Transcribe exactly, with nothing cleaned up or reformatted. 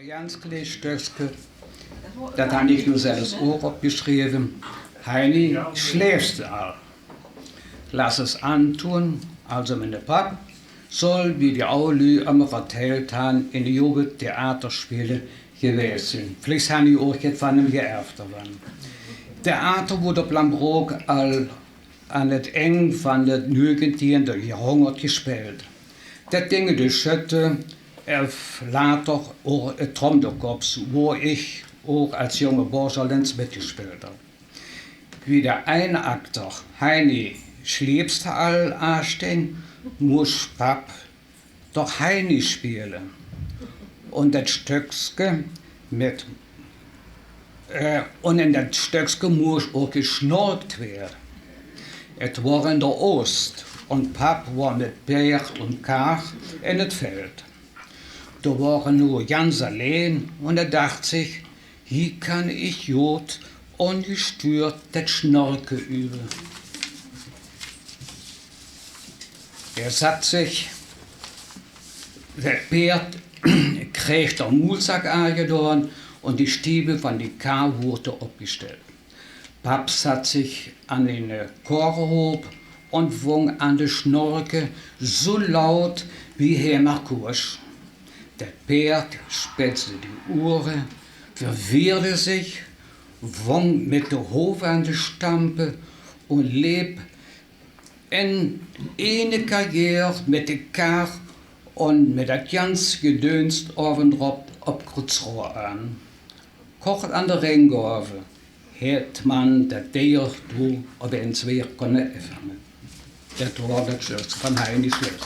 Jans klee stökske, dat han ich noe zelfs ouch opjesjreve. Heini, sjleefs te al? Las es Anton, also miene Pap, soll, wie die aw Lü emma vertèlt han, in de Jugend Theaterspele jewees zeen. Vliegs han die ouch jet van häöm jeërf doavan. Theater woort op Langbrook al aan 't Eng van 't nügentieënde Johrhungert jespeeld. Dat Dinge de Schötte, of later ouch 't Tromdekops, wo ich ouch es junge Borsch al ins mitjespeeld han. Wie de Einakter Heini, sjleefs te al aasjteng, mós Pap doch Heini spele. Un dat Stökske mit, äh, un in dat Stökske mós ouch jesjnorkt weere. Et woar in de Oost, un Pap woar mit Peerd un Kar in 't Feld. Doa woar e noe jans alleen, un et dacht sich, hie kann ich jod onjestürt dat Snorke üwe. Hee satt sich, dat Peerd kreeg der Muulsak aajedoan un die Stieve van die Kar woorte opjestellt. Pap satt sich an ene Korhoop un fong an te snorke, su laut wie hee mer kós. Dat Peerd spitzde die Ohre, verwierde sich, fong mit de Hoof an te stampe un leep in ene Karrier mit de Kar un mit dat jans Jedöns owendrop op Krützrohr aan. Kort an de Rengorve hät man dat Deer doa op ens weer kónne effange. Dat woar dat Sjlöss van Heini Sjleefs.